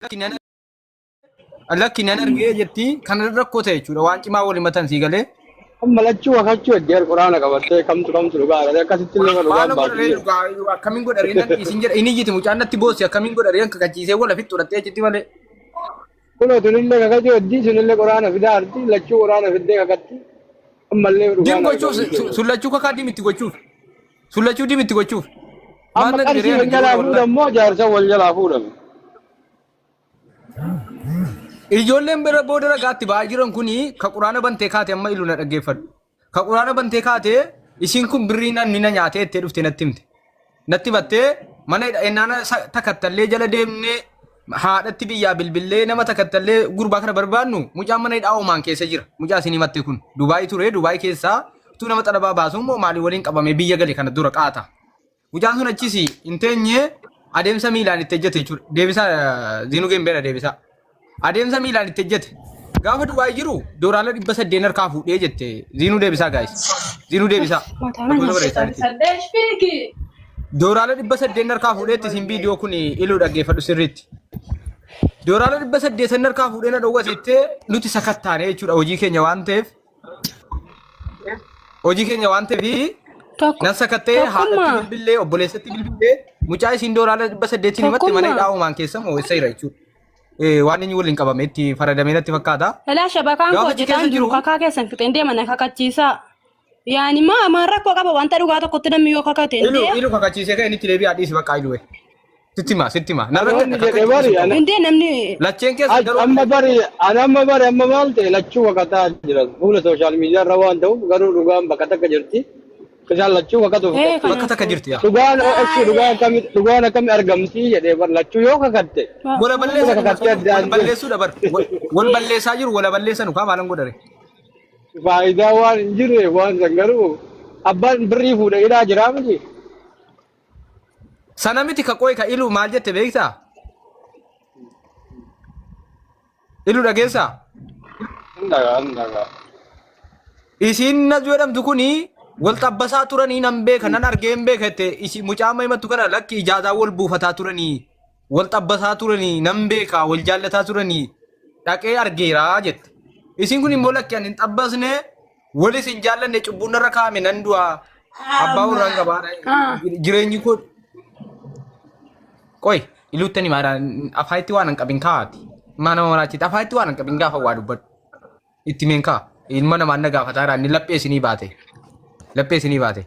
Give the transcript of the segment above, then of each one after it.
Lakki nan lakki nan argee jetti kana rakkoo ta'e jechuudha. Waan cimaa wal himatan sii galee. Amma lachuu kakachuu eddee quraana qabattee kamtu kamtu dhugaa agartee akkasitti illee dhugaan Maal baatu godharee jira. dhugaa akkamiin godharee nan isin jedha inni iyyiti mucaan natti boossi akkamiin godharee kan kakachiisee wal ofitti fudhattee achitti malee. Kunoo tunillee kakachuu eddii sunillee quraana fidaa arti lachuu quraana fiddee kakatti ammallee Dim dhugaan gochuuf argamu jechuudha. sun lachuu kakaa dim itti gochuuf. Sun lachuu dim itti gochuuf. Maal Amma na qarshii dhibee wal jalaa wallahi. fuudhan moo jaarsa wal jalaa fuudhame? Ijoolleen bira booda ragaatti ba'aa jiran kuni ka quraana bantee kaate amma ilu na dhaggeeffadhu. Ka quraana bantee kaate isiin kun birrii nan na nyaatee ittee dhufte natti himte. Natti battee mana ennaana takattallee jala deemnee haadhatti biyyaa bilbillee nama takattallee gurbaa kana barbaannu mucaan mana hidhaa Omaan keessa jira. Mucaa isin himatte kun Dubaayii ture Dubaayii keessaa utuu nama xalabaa baasuu immoo maalii waliin qabamee biyya gale kana dura qaata. Mucaan sun achis hin teenye adeemsa miilaan itti ejjete jechuudha. Deebisaa Ziinuu Gembeera deebisaa. Adeemsa miilaan itti ejjete. Gaafa Dubaay jiru doolaara 800 harkaa fuudhee jette. Ziinuu deebisaa gaayis. Ziinuu deebisaa. Mataa na Lakkoofsa barreessaa jirti. Doolaara 800 harkaa fuudheetti isin viidiyoo kun iluu dhaggeeffadhu sirriitti. Doolaara 800 harkaa fuudhee na dhowwate jettee nuti sakattaane jechuudha hojii keenya waan ta'eef. Hojii keenya waan ta'eef Tokko nan sakattee haadhatti tokkummaa bilbillee obboleessatti bilbillee mucaa isiin doolaara 800 himatte mana tokkummaa hidhaa Omaan keessa moo eessa jira jechuudha. Waan inni waliin qabame itti faradamee natti fakkaata. Elaa shabakaan koo Gaafa achi keessa hojjetaan jiru jiru kakaa keessan fixeen deema na kakachiisaa. Yaani maa maan rakkoo qaba wanta dhugaa tokkotti namni yoo kakate ilu indee ilu kakachiisee ka'e inni itti deebi'aa dhiisi bakka iluwe. Sitti hima sitti hima. Narra Ani wanni gadda jedhe kakachiisuu bari hin qabu. ana indee namni Lacheen keessa garuu amma bari ani amma bari amma maal ta'e lachuu kakataa jira fuula sooshaal miidiyaa irra waan ta'uuf garuu dhugaan bakka takka jirti isaan lachuu kakatuuf ee qophii bakka takka kanaafuu jirti yaa. dhugaan eshi dhugaan akkami dhugaan akkami argamti jedhee bar lachuu yoo kakatte Wala fuula balleessan kakattee wal addaan balleessuudha bar. Wal balleessaa jiru wala balleessan kaa maalan godhare. Faayidaa waan hin jirre waan san garuu abbaan birrii fuudhe hidhaa jiraa miti. Sana miti ka qoy ka ilu maal jette beektaa? Ilu dhageessaa? Hin dhagaa hin dhagaa. Isiin naju jedhamtu kuni wal xabbasaa turanii nan beeka nan argee hin beeka jette isi mucaa amma himattu kana lakki ijaazaa wal buufataa turanii wal xabbasaa turanii nan beeka wal jaallataa turanii dhaqee argeeraa jette. Isiin kun immoo lakki ani hin xabbasne walis hin jaallanne cubbuun narra kaa'ame nan du'a abbaa warraan qabaa Ah. jireenyi koo qoy iluuttani maadha afaanitti waan hin qabin kaa'ati maa nama maraachitti afaanitti waan hin qabin gaafa waa dubbadhu itti meen kaa ilma namaan na gaafataa irraa inni laphee isinii baate laphee isinii baate.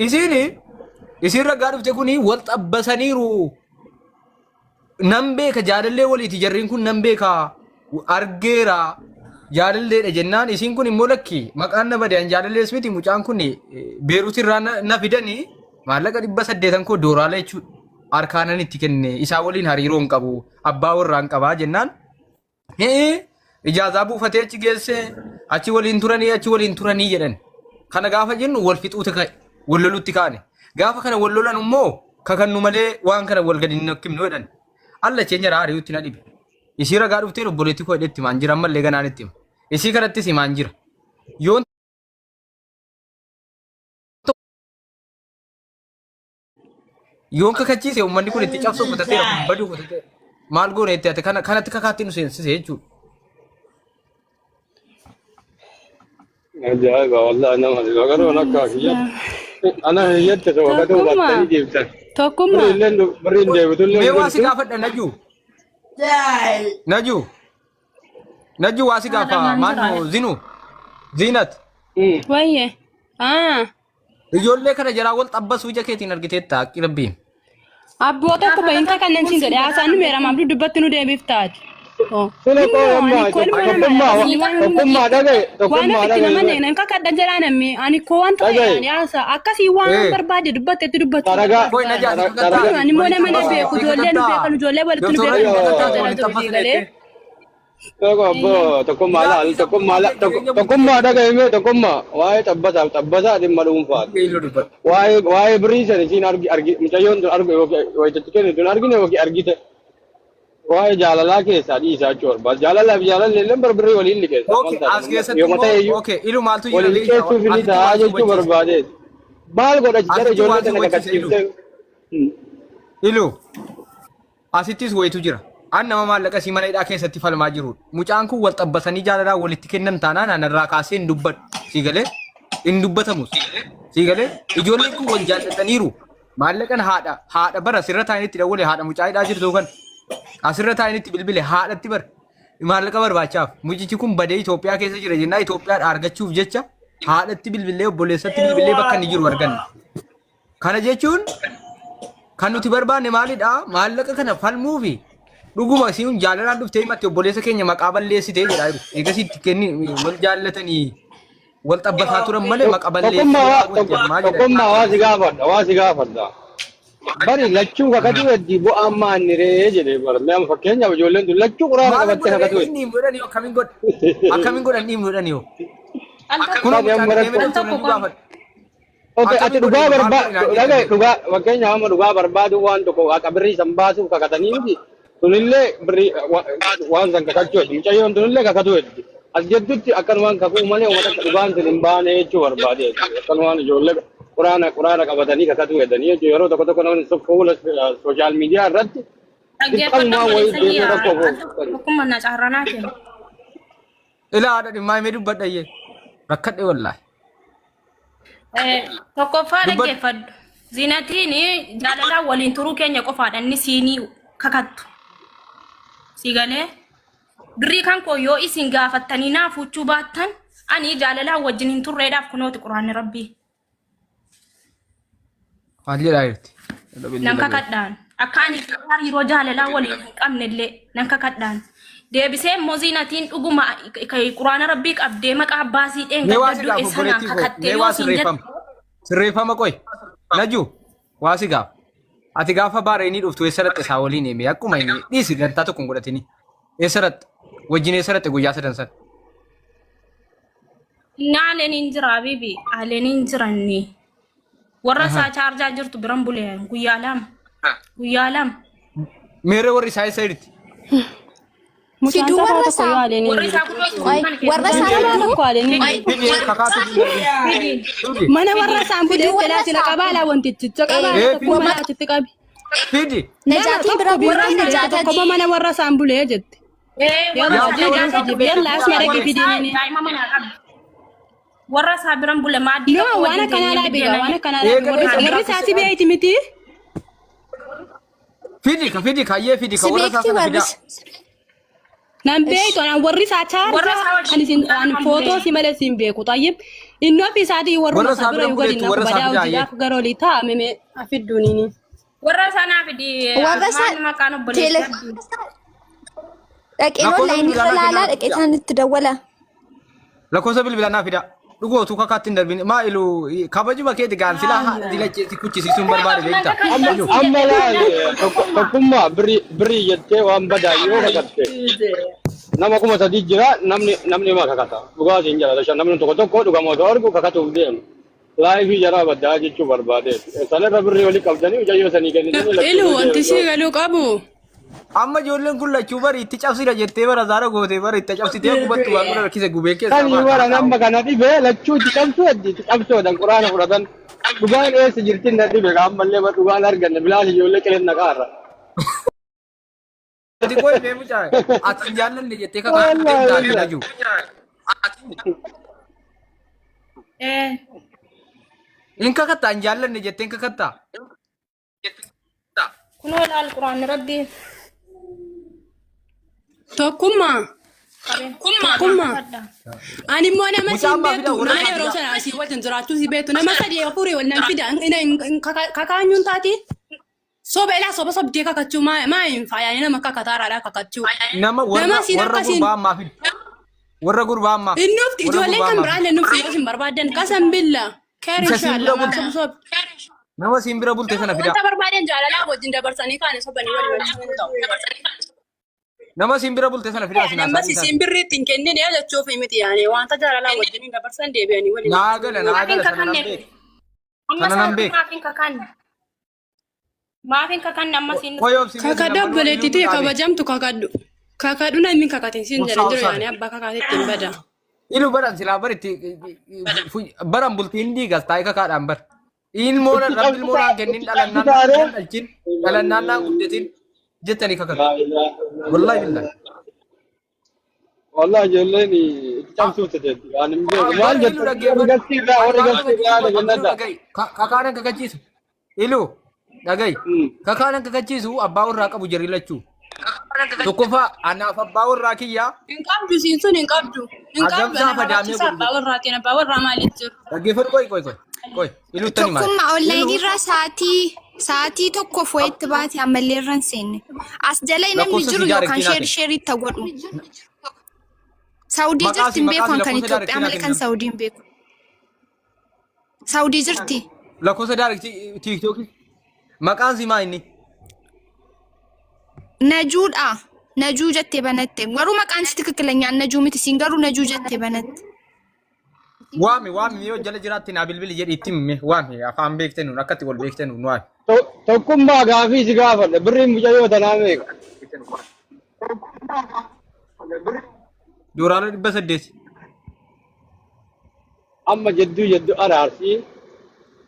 Isiin isiin ragaa dhufte kuni wal xabbasaniiru nan beeka jaalallee waliiti jarriin kun nan beeka argeera jaalalleedha jennaan isiin kun immoo lakki maqaan na bade an jaalallees miti mucaan kun Beerut irraa na fidanii maallaqa 800 koo dooraala jechuudha harkaanan itti kenne isaa waliin hariiroo hin qabu abbaa warraa hin qabaa jennaan Ee, ijaazaa buufatee achi geesse achi waliin turanii achi waliin turanii jedhan. Kana gaafa jennu wal fixuuti ka'e wal lolutti kaane. Gaafa kana wal lolan immoo kakannu malee waan kana wal gadi hin hakkimnu jedhan. Alla keenya irraa ari'utti na dhibe. Isii ragaa dhufteen obboleetti koo hidhetti himaan jira ammallee ganaan itti hima. Isii kanattis himaan jira. Yoon Yoon kakachiise uummanni kun itti cabsuu kutateera kun baduu kutateera. Maal goone itti ati kana kanatti kakaatti nu seensise jechuudha. Ajaa'iba wallahi nama dhiba garuu an akka kiyyatti ana hiyyatti osoo kakatu Tokkummaa. baattanii deebtan. Tokkummaa. Birri illee birri hin deebitu illee Mee hin waa si jirtu. gaafadha Najuu. Najuu. Najuu waa si gaafa maal zinu. Zinat. Wayye. Ah. Ijoollee kana jaraa wal xabbasuu ija keetiin argiteetta haqqi rabbii. Abboo tokko bahin kakannan siin jedhe haasaan nu meerama abduu dubbatti nu deebiftaati. Sila koo amma tokkummaa tokkummaa dhagaye Waan tokkummaa ofitti nama dhagaye. neenan kakadhan jedhaa namni ani koo waan ta'e Dhagaye. ani haasa akkasii waan Eh. barbaade dubbattetti dubbachuu Taragaa Koi na jaasi taragaa kakattaa. Ani immoo nama na Waliin beeku xabbasuu ijoollee nu kakattaa. beekan ijoollee walitti nu Doktora beekan Ayyo. kakattaa waliin jedhaa ture xabbasuu galee. jettee. Tokko abbo tokkummaa laal tokkummaa tokkummaa dhagaye mee tokkummaa waa'ee xabbasaaf xabbasaa dhimma dhuunfaati. Iluu dubbadhu. Waa'ee waa'ee birrii sana isiin argi argi mucayyoon tun argu yookiin wayitatti kennu tun argine yookiin argite waa'ee jaalalaa keessaa dhiisaa jechuu barbaada. Jaalalaa fi jaalalli illee bar birrii waliin liqeessa. Okay, as keessatti Yooma ta'e immoo iyyuu okay, ilu maaltu jira waliin beektaa? liqeessuuf ni Asitti ta'a waan si jechuu hubachiisa. barbaadeeti. Maal godha jara Asitti ijoollee waan si tana hubachiisa ilu. kakachiiftee. Ilu. Asittis wayitu jira. An nama maallaqa isii mana hidhaa keessatti falmaa jirudha. Mucaan kun wal xabbasanii jaalalaan walitti kennan taanaan an irraa kaasee hin dubbadhu. Sii galee? Hin dubbatamus. Sii galee? Ijoolleen kun wal jaallataniiru. Maallaqan haadha haadha bara asirra taa'initti dawwale haadha mucaa hidhaa jirtu kan asirra taa'initti bilbile haadhatti bara maallaqa barbaachaaf mucichi kun badee Itoophiyaa keessa jira jennaa Itoophiyaadha argachuuf jecha haadhatti bilbilee obboleessatti bilbilee bakka inni jiru arganne. Kana jechuun kan nuti barbaanne maalidha? Maallaqa kana falmuufi dhuguma isiin jaalalaan dhuftee himatte obboleessa keenya maqaa balleessitee jedhaa jiru. Eegasii itti kenni wal jaallatanii wal xabbasaa turan malee maqa balleessuu Tokkummaa waa raawwatte maal jedhan? tokkummaa waa si gaafadha waa si gaafadha. Bari lachuu kakatuu heddii bu'aan maanni ree jedhee bara. Mee amma fakkeenyaaf ijoolleen tun lachuu quraana Maal qabattee godhan kakatuu inni hin godhan yoo akkamiin godhan akkamiin godhan inni hin godhan yoo. Al tokko Kunoo Ani amma mucaan rakkoo. deemee al dhuftu tokko nan qofa. gaafadha. Okay, ati Akkamiin dhugaa godhan maal barbaadu godhan naan dhagaye jedhan. dhugaa fakkeenyaaf amma dhugaa barbaadu waan tokko haqa birrii san baasuuf kakatanii miti tunillee birrii waan san kakachuu heddi mucayyoon tunillee kakatuu heddi as jeddutti akkanumaan kakuu malee uummata akka dhugaan sun hin baane jechuu barbaade akkanumaan ijoollee quraana quraana qabatanii kakatuu hedanii jechuu yeroo tokko tokko namni fuula sooshaal miidiyaa irratti Dhaggeeffadhu dirqamumaan wayii obboleessa deemee kiyya. rakkoo Al tokko tokkummaa na carranaa kenna. Ilaa haadha dhimmaa himee dubbadha iyyee. Rakkadhe wallaahi. Tokkoffaa Dubbadhu. dhaggeeffadhu. Zinatiin jaalalaan waliin turuu keenya qofaadha inni siinii kakattu. Si galee birrii kan koo yoo isin gaafattanii naa fuuchuu baattan ani jaalalaan wajjin hin turreedhaaf kunooti quraanni rabbii. Maal jedhaa jirti? Nan kakadhaan. Akka ani hariiroo jaalalaa waliin hin qabne illee nan kakadhaan. Deebisee immoo ziinatiin dhuguma quraana rabbii qabdee maqaa abbaa sii Mee waa si dheengadda du'e gaafa sanaan obboleettii koo. kakattee Mee yoo waa siin sirreeffama. jette Sirreeffama qoy. Naju waa si gaafa. Ati gaafa baareenii dhuftu eessa dhaqxe isaa waliin himi. Akkuma inni dhiisi gantaa tokko hin godhatini. Eessa dhaqxe? Wajjin eessa dhaqxe guyyaa sadan sana? Inni haaleen hin jira habibi haaleen hin jiranni. Warra isaa chaarjaa jirtu biran bule guyyaa lama. Guyyaa lama. Meerree warri isaa eessa jirti? Mucaan Fiduu sabaa warra tokko isaa. yoo haaleen hin Warri jiru. isaa kunoo Kan Warra keessa isaa jiru. fiduu. Tokko haaleen hin jiru. Fidi kakaatu Fidi. Fidi. Mana warra isaan Fiduu bulee warra jalaa jala isaa. qabaa laa wantichi qabaa Ee, tokko fidi. mana achitti qabi. Fidi. Nama Najaatiin tokko bira birraa warra bulee najaataa tokko immoo mana warra isaan bulee jette. Yaa Yalla asuma dhaqi fidiin. Warra isaa biran bule maaddii No, tokko waan wajjin akkanaa teenyee laa beeka, biddeena waan akkanaa laa Eega beeka. isa Warri isaa si beeyti miti. Fidi ka fidi kayyee fidi ka Si warra isaa beekti sana warri fidaa. Nan beektu anaan warri isaa Warra isaa chaarjaa wajjin ani isin kan ani footoo bulee. si malee si hin beeku. Xayyib inni ofii isaatii warruma Warra isaa isaa bira bira yoo gadi buleettu nafu warra isaa badaa fidaa ayyee. hojiidhaaf gara olii taa'ame mee afidduuniini. Warra isaa naa fidi Warra isaa maal maqaan teele obboleessa abdii. dhaqeen Lakkoofsa onlaayinii bilbilaa irra naa laalaa kennaa dhaqee fidaa. isaan itti dawwala. Lakkoofsa bilbilaa naa fidaa. Dhugoo utuu kakaatti hin darbin. Maa ilu kabajuma keeti gaan silaa haadha dilacheetti kuchisiisuun barbaade beekta. Amma Naju. amma laali tokkummaa birrii birrii jettee waan badaa yoo kakatte nama 3000 jira namni namni ma kakata dhugaa siin jala namni tokko tokko dhugama osoo argu kakatuuf deema. Laayifii jaraa baddaa jechuu barbaade. Sanarra birrii olii qabdanii mucayyoo sanii kennitanii lachuu Ilu wanti deemu. sii galuu qabu. Amma ijoolleen kun lachuu bari itti cabsina jettee bara zaara gootee bara itti cabsitee gubattu waan godhan rakkise gubeen keessaa Sanii baata. bara nama kana dhibee lachuu itti cabsuu heddi itti cabsuudhaan quraana fudhatan. Dhugaan eessa jirti na dhibe ammallee bara dhugaan arganne bilaas ijoollee qileen naqaarra. Ati qoy mee mucaa ati hin jaallanne jettee kakaatti Wallaahi taate billahi. naju. Eh, Hin kakattaa hin jaallanne jettee hin kakattaa. kunoo ilaal quraanni rabbii Tokkummaa. qabee. Tokkummaa. Fadha. Ani immoo nama Mucaa siin ammaa beektu fida warra nama isaa yeroo fida. sana asii wajjin jiraachuu si beektu nama sadii afurii wal nan fida kakaanyuun taati. Soba ilaa soba sobdee kakachuu maa maa hin faayaani nama kakataaraadhaa kakachuu. Nama warra Nama siin warra akkasiin gurbaa ammaa fida. Warra gurbaa ammaa. inni ufti Warra ijoolleen gurbaa kan ammaa biraa fida. illee nuuf yoo isin barbaadan kasan billa. Keer Isa siin inshallah bira maa bulte. sob sob. Nama siin bira bulte sana fida. Wanta barbaadan jaalalaa wajjin dabarsanii kaane sobanii walii wajjin hin ta'u. Nama siin bira bulte sana fidaa sinaa Ammas isaa isin birrii ittiin kennine jechuuf miti yaani wanta jaalalaa wajjin hin dabarsan deebi'anii waliin Naa gala naa Maaf hin gala sana nan kakanne? beeka. Amma Sana nan isaatti beeka. maaf hin kakanne? Maaf hin kakanne amma siin Qoy obsi mee Kakadhu sina bal'oo obboleettii iyyuu tiyya dhaabe. kabajamtu kakadhu. Kakadhu namni kakatin siin Obsaa jedhan jiru obsaa. yaani abbaa kakaatetti hin bada. Ilu baran silaa bar itti baran bultiin diigas taa'ee kakaadhaan bar. Ilmoon Itti rabbi cabsitaa ilmoon kennin itti dhalannaan cabsitaaree naan dhalchin dhalannaan naan guddatin. Jettanii kakatu. Laa ilaaha illallah. Wallaahi billahi. Wallahi ijoolleen itti cabsuuf teteetti. Waan hin beeku. Maal Bara jettu? ilu Warri dhaggeeffadhu. galtii irraa Ani warri waan galtii irraa kakachiisu haala ilu jannata. dhaga'i. Kakaanan kakachiisu. Ilu dhaga'i. Kakaanan kakachiisu abbaa warraa qabu jarri lachuu. Tokkoffaa anaaf abbaa warraa kiyyaa Hin qabdu isiin sun hin qabdu. Hin qabdu agamsaa ana fadaamee barbaachisa godhu abbaa jedhu. warraatiin abbaa warraa maaliif jiru? Dhaggeeffadhu qoy qoy qoy. Qoy ilu ittani maali? Tokkummaa Ilu onlaayinii irraa sa'aatii sa'aatii tokkoof wayitti baate ammallee irra hin seenne. As jala namni lakkoofsa jiru si yookaan daarektii naa sheer kenni. sheeritti haa godhu. Saawudii Maqaa jirti si hin maqaa beeku si an kan lakkoofsa Itoophiyaa daarektii naa malee kan kenni. Saawudii hin beeku. Saawudii jirti. Lakkoofsa daarektii tiiktookii. Maqaan si maa inni? Najuudha. Najuu jettee banatte. Garuu maqaan si tikikkilanyaan Najuu miti siin garuu Najuu jettee banatte. Waami waami yoo jala jiraatte naa bilbili jedhi itti himi waami afaan beekte nuun akkatti wal beekte nuun waami. Tokkummaa gaafii si gaafadha. Birriin mucayyoo tanaa meeqa? Doolaara 800. Amma jidduu jidduu araarsii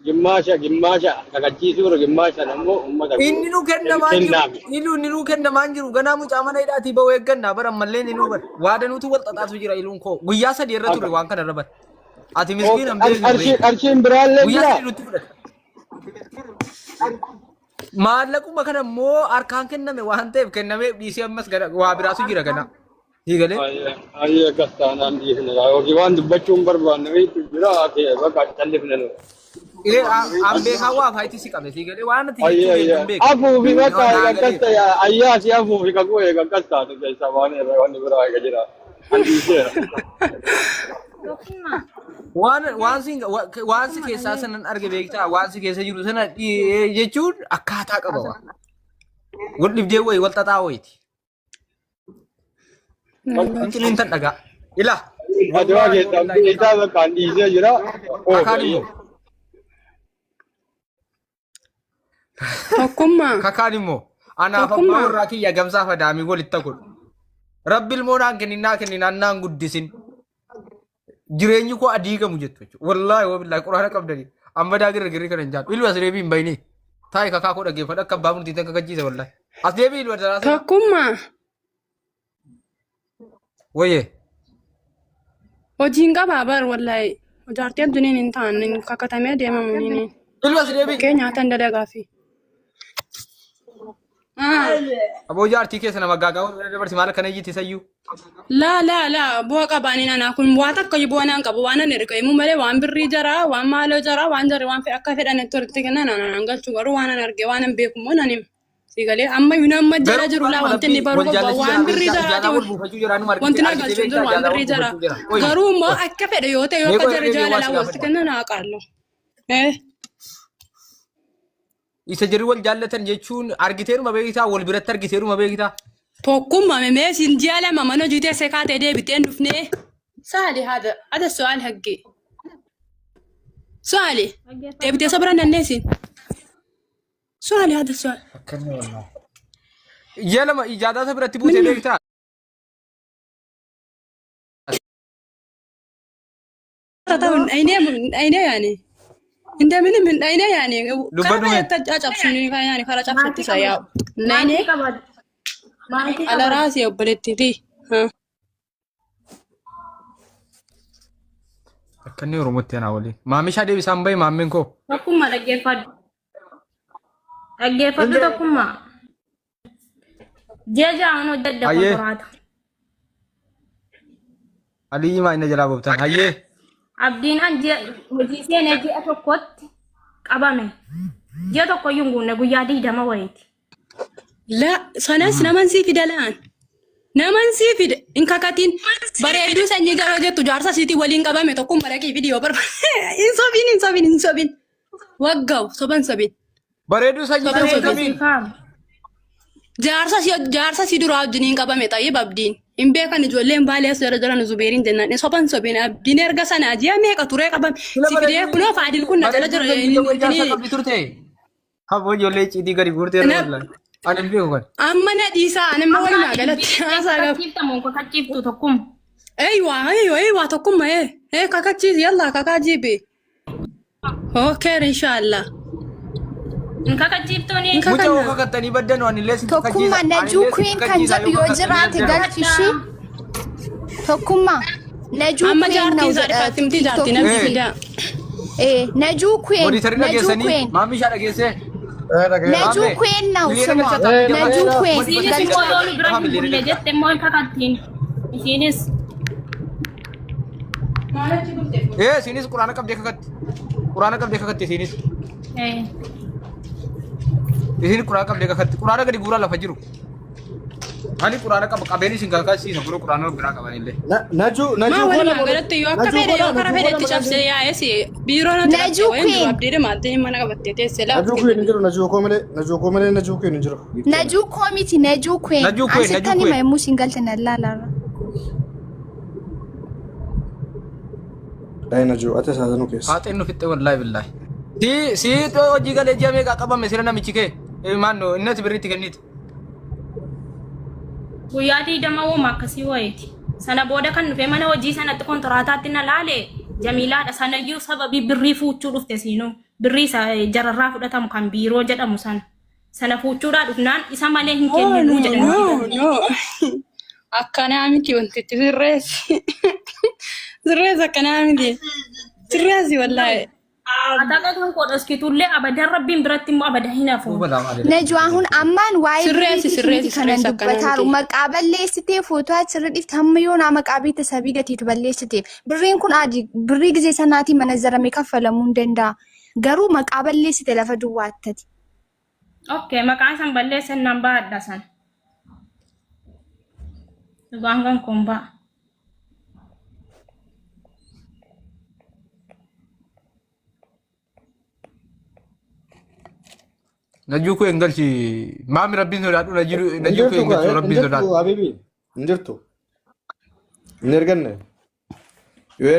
gimmaasha gimmaasha kakachiisuura gimmaashan ammoo uummata Inni nu kennamaa hin jiru. kennaami. Ilu inni nu kennamaa hin jiru. Ganaa mucaa mana hidhaatii ba'u eeggannaa bara ammallee inni nu bara. Waadanuutu wal xaxaatu jira iluun koo. Guyyaa 3 irra turre waan kana irra bara. Ati miskiina hin beeknu beekta. Qarshiin biraallee Guyyaa jira. 3 nutti fudhate. Maallaquma kana immoo harkaan kenname waan ta'eef kennamee dhiisee ammas gara waa biraatu jira ganaa. Sii galee? Ayyee akkas taanaan dhiifne yookiin waan dubbachuu hin barbaanne wayiitu jira bakka callifne nu. Ee an beekaa waa faayitii si qabe sii galee waan ati Ayyee jechuu ayyee deemtu hin beeku. afuufi bakka Naa eega akkas galee. ta'e ayyaa si afuufi kakuu eega akkas taate keessaa waan irra wanni biraa eega jira. An dhiiseera. Tokkummaa. Waan waan si waan si keessaa sanan arge beektaa waan si keessa jiru sana jechuun akkaataa qaba waan. Wal dhibdee wayi wal xaxaa wayiiti. Finciliin tan dhagaa. Ila. Adwaa Wallaahi keessaa wallaahi isaa bakka an dhiisee jira. Kakaan immoo. Tokkummaa. Kakaan immoo. Anaaf abbaa Tokkummaa. warraa kiyya gamsaa fadaamii walitti godhu. Rabbi ilmoo naan kennin naa kennin naan guddisin. Jireenyi koo adiigamu jettu jechuudha. Wallaahi wabillaahi quraana qabdanii. Amma daa girra girri kana hin jaallu. Ilmi as deebii hin bayinii. Taa'i kakaa koo dhaggeeffadhu akka abbaa murtii tan kakachiise wallaahi. As deebii ilma daraa sana. Tokkummaa. Wayyee. Hojiin qabaa bar wallaahi. Jaartii adduniin hin taane kakatamee deemamu niin. Ilma as deebii. Kee nyaatan dalagaafi. Aboo jaartii keessa nama gaagaa warra dabarsi maal akkana iyyiti sayyuu. Laa laa laa bu'a qabaaniin anaa kun waa takka iyyuu bu'a naan qabu waan ani erga himuu malee waan birrii jaraa waan maaloo jaraa waan jarri waan fedha akka fedhan itti walitti kennan anaan an galchu garuu waan an arge waan an beeku immoo nan hima. Si galee amma iyyuu nama jala Garuu jiru laa dhugaadhuma wanti inni rabbii baruu wal qabu jaalachuu waan jira birrii beektaa jaraati jaalaa wal buufachuu jira numa wanti argite na argite galchu hin beektaa jiru waan jaalaa wal birrii jaraa buufachuu jira. Qoy garuu immoo akka fedhe yoo ta'e yoo mee akka qoy jarri deebi'ee waa jaalalaa si walitti gaafadha. kennan haa qaallu. Eh. Isa jarri wal jaallatan jechuun argiteeruma beektaa wal biratti argiteeruma beektaa. Tokkummaa mee isin ji'a 2 mana hojii teessee kaatee deebitee hin dhufnee. Saali haadha haadha su'aal haggee. Su'aali deebitee isa bira nannee isin. Su'aali haadha su'aal. Ji'a 2 ijaadaa isa biratti buutee Minna. beektaa. Ta'u hin dhayne yaani. Hin deemini hin dhayne yaani. Karaa Dubbadhu mee. kanatti cabsuun yaani karaa cabsutti Maatii isa yaa'u. qabad. Hin dhayne Maatii qabad. Maatii ala qabad. raasii obboleettiiti. Akka inni Oromootti anaa waliin. Maamishaa deebisaan bahi maammeen koo. Tokkummaa dhaggeeffadhu. Dhaggeeffadhu tokkummaa. Ji'a ja'aan hojjedha Hayyee. kontiraata. Aliyyi maa inni jalaa boobtan. Hayyee. Abdiin an ji'a hojii seenee ji'a tokkotti qabame. Ji'a tokko iyyuu hin guunne guyyaa 20 wayiiti. La sanas naman sii fida laan. Naman sii fida hin kakatin. Bareedduu sanyii garoo jettu jaarsa siitii waliin qabame tokkoon maraqii fidi yoo barbaade. Hin sobin hin sobin hin sobin. Waggaw soban sobin. Bareedduu sanyii Soban ta'uu sobin. kamiin. Kaam. Jaarsa si duraa wajjiniin qabame xayyib abdiin. Hin beekan ijoolleen baalee as jala jiran zubeeriin jennaan soban sobin abdiin erga sanaa ji'a meeqa turee qabame. Sila Si fidee bareedduu kunoo faadil kun na jala bareedduu jira. sanyii ta'uu jaarsa qabdi turte. Haboo ijoollee icciitii gadi guurtee irra wallahi. Ani hin beeku kan. Amma na dhiisaa ani amma walumaa galatti haasaa qaba. Kakachiifta moo kakachiiftu tokkuma? Eywa, eywa, eywa, tokkummaa ee. Ee kakachiisi yallaa kakaa jiibi. Okay, inshallah. Hin kakachiiftuuni. Hin Mucaa kakanna. kakattanii baddan waan illee sin Tokkummaa kakachiisa. Najuu Ani illee sin Queen kan kakachiisa jedhu yoo yoo kakattanii jiraate baddan. galchi ishii. Tokkummaa Najuu Amma Queen jaartiin nau isaa jedha dhifaatti miti jaartii TikTok namni Eh. fidaa. Eh, Najuu Queen, Monitarii Najuu dhageessanii Queen, maamii ishaa dhageessee. Dhagayeera. Najuu Maamee Queen nau miliyoona suma. galcha taate Najuu jabaadhu. Queen Isiinis galcha. immoo yoo nu bira Dafa hin miliyoona bulle galcha. jette immoo hin kakattiin. Isiinis Eh isiinis quraana qabdee kakatti. Quraana qabdee kakatti isiinis. eh, Isiin quraana qabdee kakatti. Quraana gadi guuraa lafa jiru. Ani quraana qaba qabeen isin kakasiisa kun quraana biraa qaban illee. Najuu Maa najuu walumaa kola galatti yoo akka najuu fedhe kola yoo kara najuu kola fedhetti maqaan cabsee ishee. yaa'es biiroo natti qabdee Najuu wayin dura Queen, abdiidha maatiin mana qabattee teessee Najuu laafti. queen hin jiru najuu koo malee najuu koo malee najuu queen hin jiru. Najuu koo miti Najuu Queen. Najuu An Queen, Najuu sittan hima Queen. yommuu isin galte na laalarra. Ay najuu ati saasanuu keessa. Haaxeen nu fixxe wallaahi billaahi. Si si hojii galee ji'a meeqa qabame sira namichi kee maanno innati birriitti kenniti. Guyyaa 20 wooma akkasii wayiiti. Sana booda kan dhufee mana hojii sanatti kontiraataatti na laale Jamiilaadha. Sanayyuu sababii birrii fuuchuu dhufte siinuu. Birrii isa jararraa fudhatamu kan biiroo jedhamu sana. Sana fuuchuudhaa dhufnaan isa malee hin No, kenninuu no, jedhanii no, didan. no. Akkanaa miti wantichi sirreessi. Sirreessi akkanaa miti. Sirreessi wallaahi. Ataqa kan koo dhoskitullee abadan rabbiin biratti immoo abada hin hafu. Duuba lama adeema. Najuu ahun ammaan waa'ee Sirreessi birriitiif miti sirreessi kanan sirreessi akkanaa dubbataaru. miti. Maqaa balleessitee footoo achirra dhifte hamma yoonaa maqaa beekta sabii gatiitu balleessiteef. Birriin kun adii birrii gizee sanaatii manazzaramee kaffalamuu hin danda'a. Garuu maqaa balleessite lafa duwwaattati. Okay, maqaan san balleessan nan baadha san. Dhugaan kan kun ba'a. Najuu koo hin galchi. Maami rabbiin sodaadhu najuu Hin najuu koo jirtu hin galchu kaa hin rabbiin jirtu sodaadhu. habibi hin jirtu. Hin erganne. Yoo